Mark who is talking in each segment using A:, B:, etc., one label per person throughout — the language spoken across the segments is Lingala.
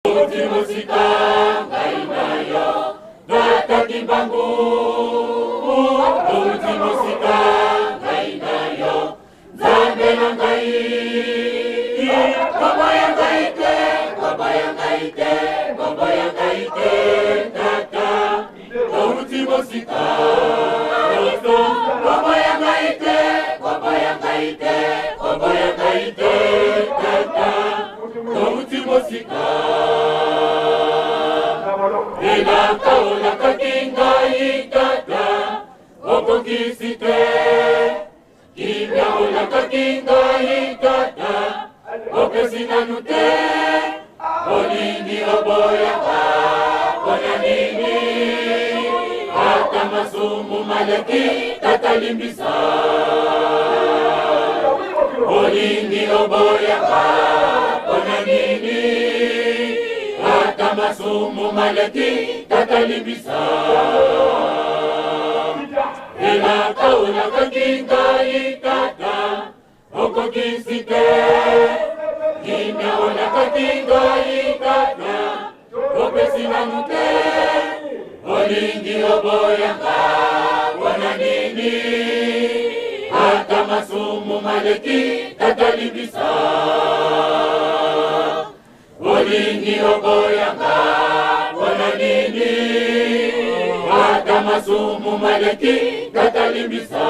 A: Touti mosika ngai na yo tata Kimbangu, touti mosika ngai na yo Nzambe na ngai, koboya ngai te, koboya ngai te, koboya ngai te tata, touti mosika, koboya ngai te, koboya ngai te, koboya ngai te tata, touti mosika. Elaka olakaki ngai tata, okokisi te. Kimia olakaki ngai tata, opesi nanu te. Olingi oboyaka mpona nini? Ata masumu maleki tata limbisa. Olingi oboyaka mpona nini? Ata masumu maleki tata limbisa. Elaka olakaki ngai tata, okokisi te. Kimia olakaki ngai tata, opesi nanu te. Olingi oboyanga mpona nini? Ata masumu maleki tata limbisa. Olingi oboyanga mpona nini? Ata masumu maleki tata limbisa.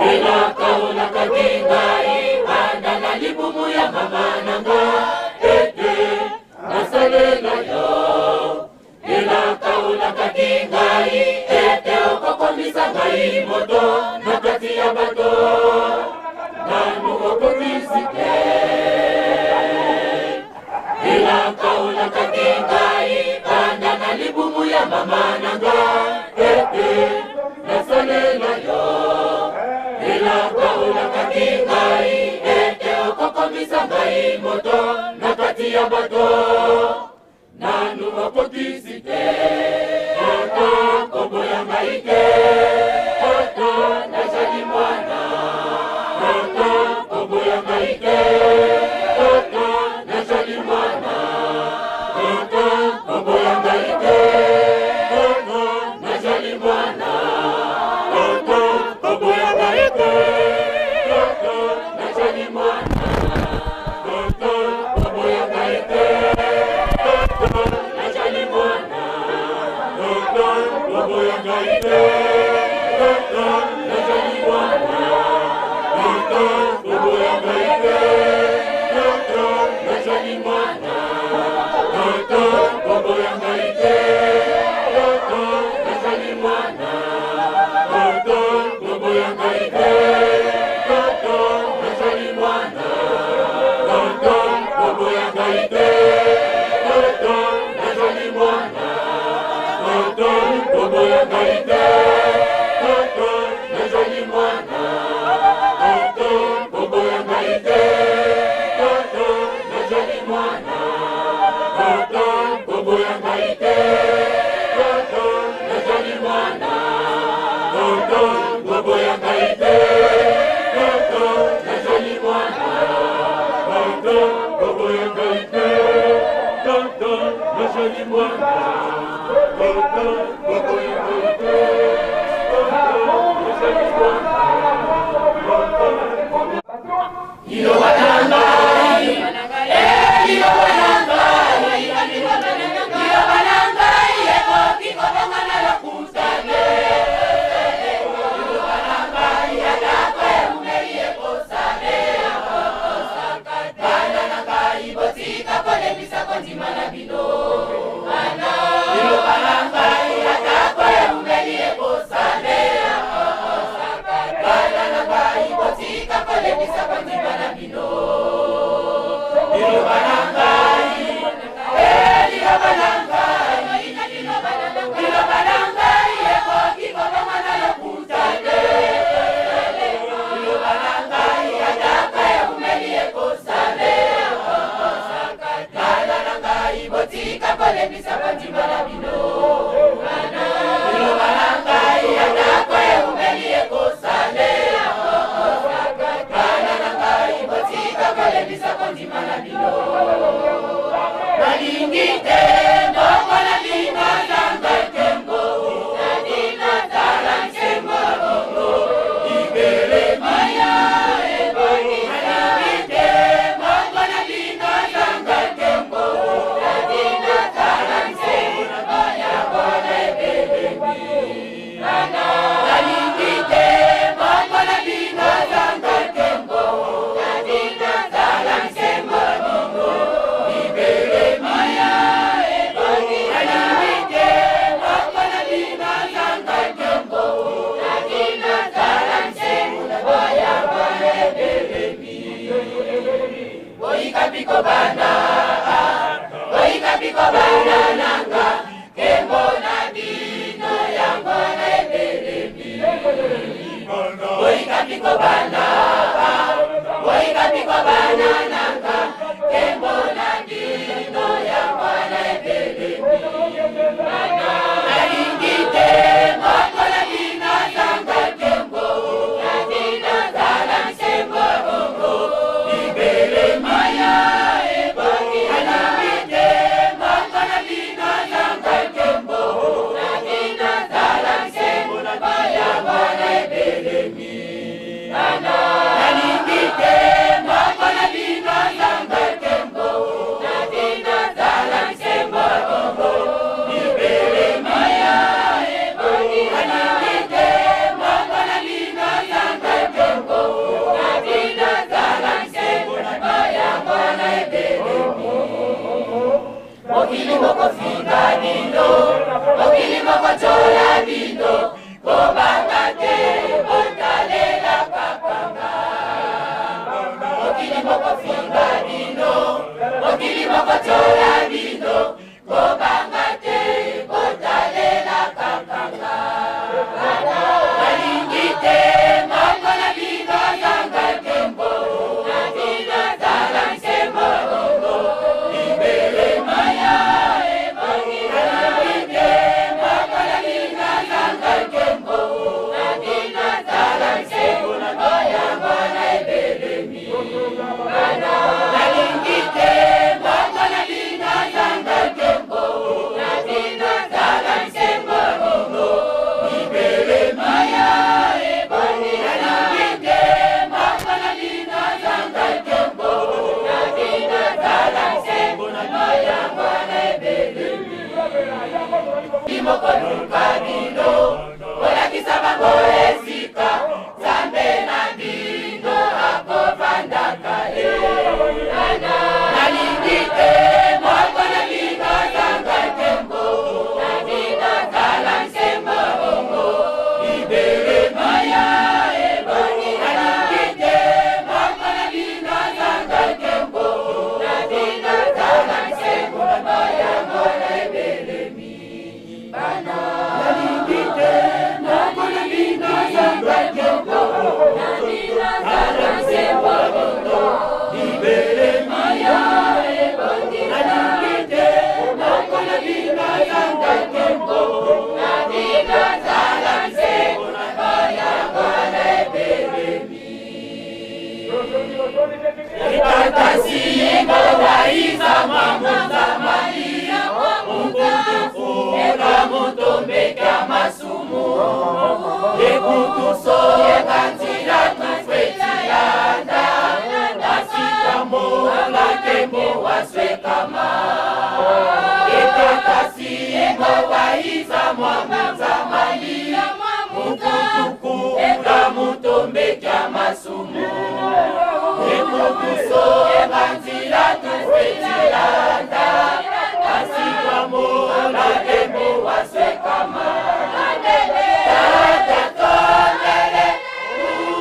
A: Elaka olakaki ngai banda na libumu ya mama na nga ete nasalela yo. Elaka olakaki ngai ete okokomisa ngai moto na kati ya bato, nanu okokisi te. Elaka olakaki ngai banda na libumu ya mama na nga ete nasalela yo. Elaka olakaki ngai ete okokomisa ngai moto na kati ya bato, nanu okokisi te. Tata koboya ngai te, tata nazali mwana. Tata koboya ngai te, tata nazali mwana. Tata koboya ngai te, tata nazali mwana. Tata koboya ngai te, tata nazali mwana. Tata koboya ngai te, tata nazali mwana. Tata koboya ngai te, tata nazali mwana. Tata koboya ngai te, tata nazali mwana. Tata koboya ngai te, tata nazali mwana. Tata koboya ngai te, tata nazali mwana. Tata koboya ngai te, tata nazali mwana. Tata koboya ngai te, tata nazali mwana. Tata koboya ngai te, tata nazali mwana. Tata koboya ngai te, tata nazali mwana. Tata koboya ngai te, tata nazali mwana. Tata koboya ngai te, tata nazali mwana. Tata koboya ngai te, tata nazali mwana. Liloba na ngai, liloba na ngai, liloba na ngai ekoki kobongana lokuta te. Liloba na ngai atako eumeli ekosalema. Bana na ngai botika kolembisa kondima na bino. Liloba na ngai atako eumeli ekosalema. Bana na ngai botika. Nalingi te moko na bino azanga nkembo. Nazala nsembo bongo libelemi. Nalingi te moko na bino azanga nkembo. Nazala nsembo yango na ebelemi. Nalingi te moko na bino azanga nkembo. Nazala nsembo bongo libelemi. Nalingi te moko na bino azanga nkembo. Nazala nsembo yango na ebelemi. Boyika biko bana, boyika biko bana nanga, nkembo na bino yango na ebelemi. Boyika biko bana, boyika biko bana nanga, nkembo na bino yango na ebelemi. Nalingi te moko na bino azanga nkembo. Nazala nsembo bongo libelemi. Nalingi te moko na bino azanga nkembo. Nazala nsembo yango na ebelemi. Nalingi te moko na bino azanga nkembo. Nazala nsembo bongo libelemi. Nalingi te moko na bino azanga nkembo. Nazala nsembo yango na ebelemi. Mokili mokofinga bino, mokili mokotyola bino, kobanga te, botalela kakanga. Mokili mokofinga bino, mokili mokotyola bino, kobanga te, botalela kakanga. Nalingi te moko na bino azanga nkembo. Nazala nsembo bongo libelemi. Nalingi te moko na bino azanga nkembo. Nazala nsembo yango na ebelemi. Nalingi te moko na bino azanga nkembo. Nazala nsembo bongo libelemi. Nalingi te moko na bino azanga nkembo. Nazala nsembo yango na ebelemi. Mokoluka bino, kolakisa bango esika Nzambe na bino akovandaka ye. Nalingi te moko na bino azanga nkembo. Nazala nsembo bongo libelemi. Nalingi te moko na bino azanga nkembo. Nazala nsembo yango na ebelemi. Nalingi te moko na bino azanga nkembo. Nazala nsembo bongo libelemi. Nalingi te moko na bino azanga nkembo. Nazala nsembo yango na ebelemi. Ikatasingo waiza mamunzamani mukutufu mutombeka masumu ekutuso kanzila tufwetilanda asikamola tembo waswekama. Ekatasingo waiza mwamunzamani mukutuku mutombeka masumu ekutuso kanzila tufwetilanda asikamola tembo waswekama. Tata tondele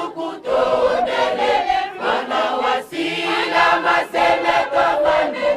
A: ukutondele mwana wasila maseme tovandu.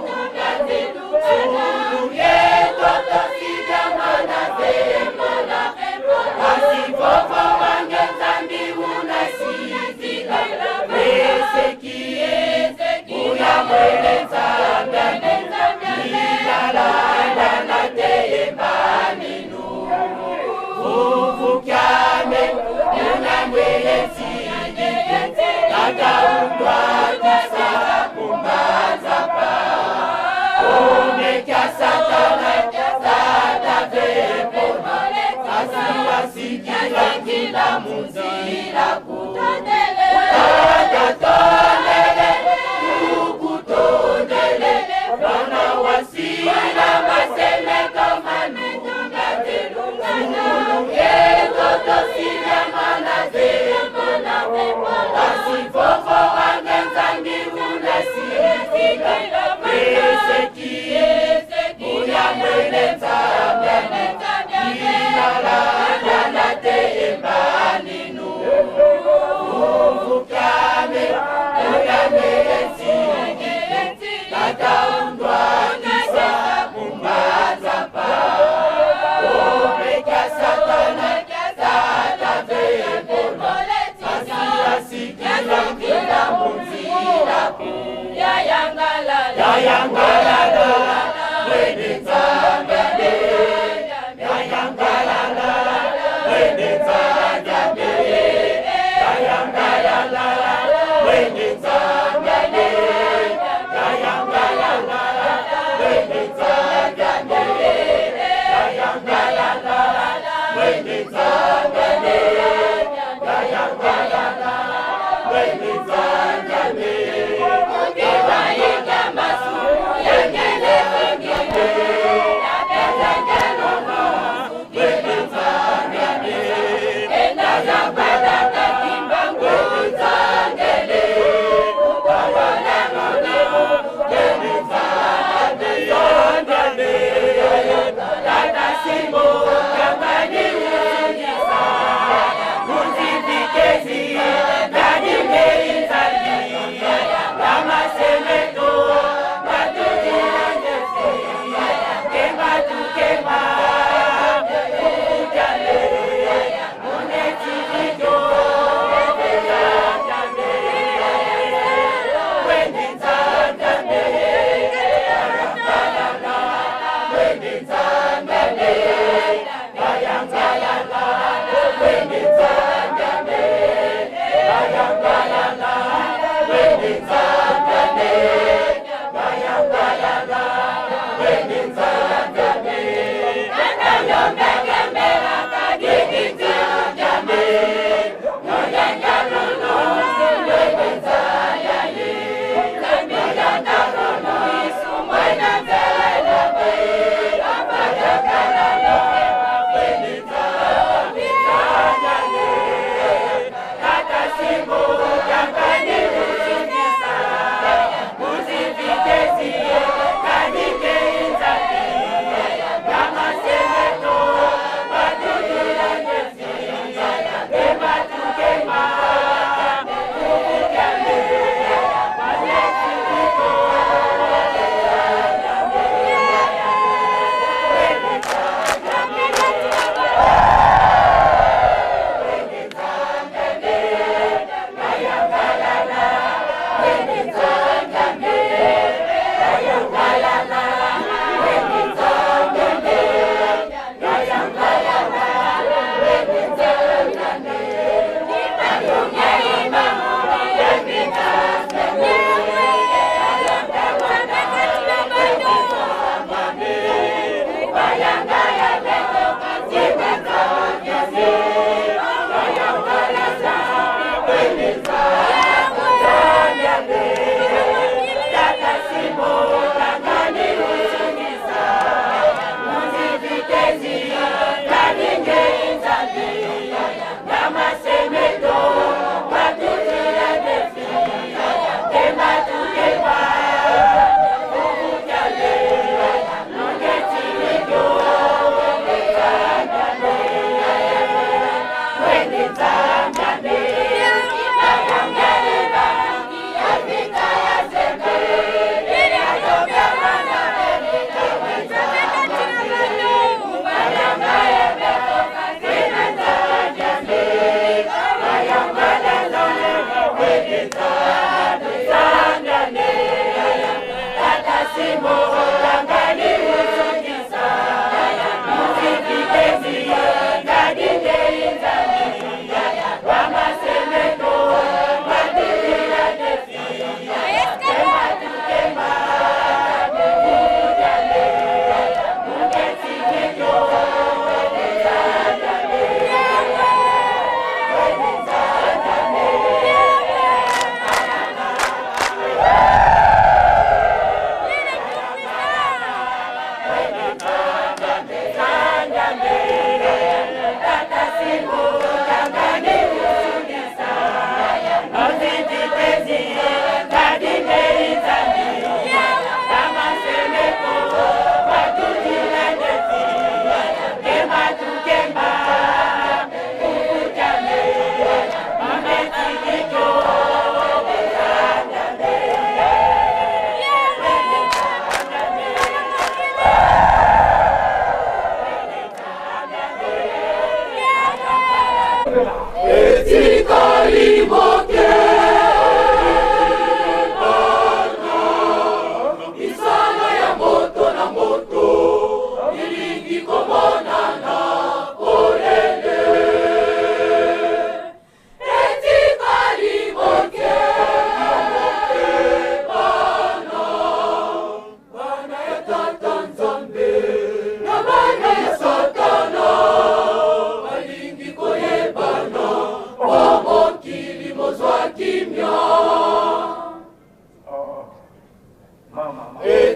A: Munzila kutondele Tata tondele tukutondele Bana wasila masemeka manunga telungana Yekotosila mana zemona Kasi fofo wangenzangi unasikila Eseki Uya mwene nzambe Ilala nana te yembaninu.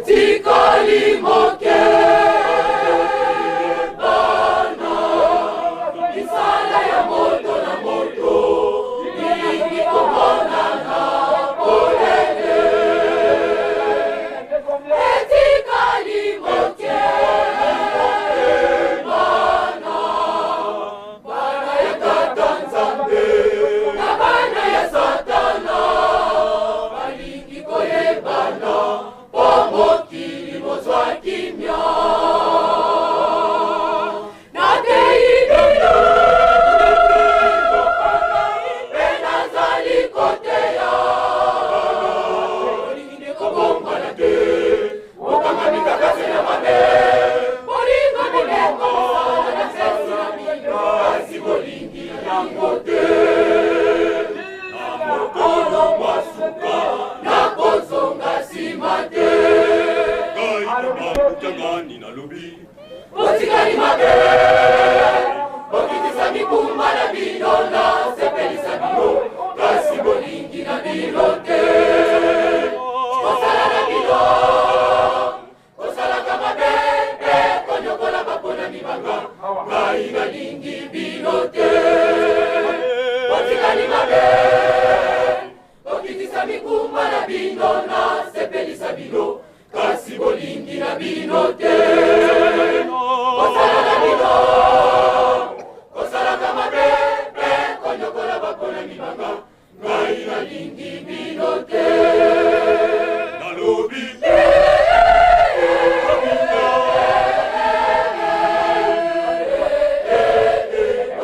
A: Etikali moke bana, misala ya moto na moto milingi komonana polele. Etikali moke bana, bana ya Tata Nzambe na bana ya Satana balingi koyebana mpo mokili mozwa kimia. Nateyi bino mpe nazali koteya, bolingi nde kobongwana te, bokangami kaka se na mabe. Bolingo mibeko misala na pesi na bino, kasi bolingi yango te. Na mokolo mwa suka nakozonga nsima te.
B: Ngai bakutangani nalobi.
A: Botikali mabe, bokitisa mikumba na bino, nasepelisa bino, kasi bolingi na bino te. Kosala na bino kosalaka mabe mpe konyokola baponami banga, ngai nalingi bino te. Botikali mabe, bokitisa mikumba na bino, nasepelisa bino, kasi bolingi na bino te. Kosala na bino kosalaka mabe mpe konyokola baponami banga, ngai nalingi bino te.
B: Nalobi.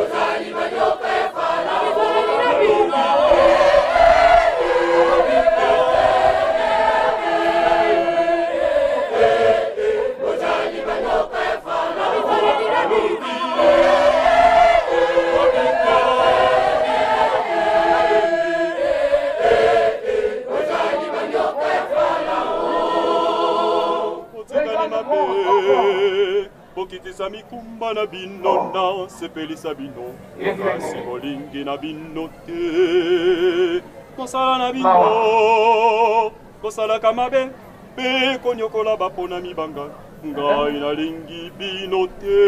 A: Ozali banyoka ya Farao. Ozali banyoka ya Farao. Ozali banyoka ya Farao.
B: Botikali mabe, bokitisa mikumba na bino, nasepelisa bino, kasi bolingi na bino te. Kosala na bino kosalaka mabe mpe konyokola baponami banga, ngai nalingi bino te.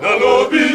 B: Nalobi.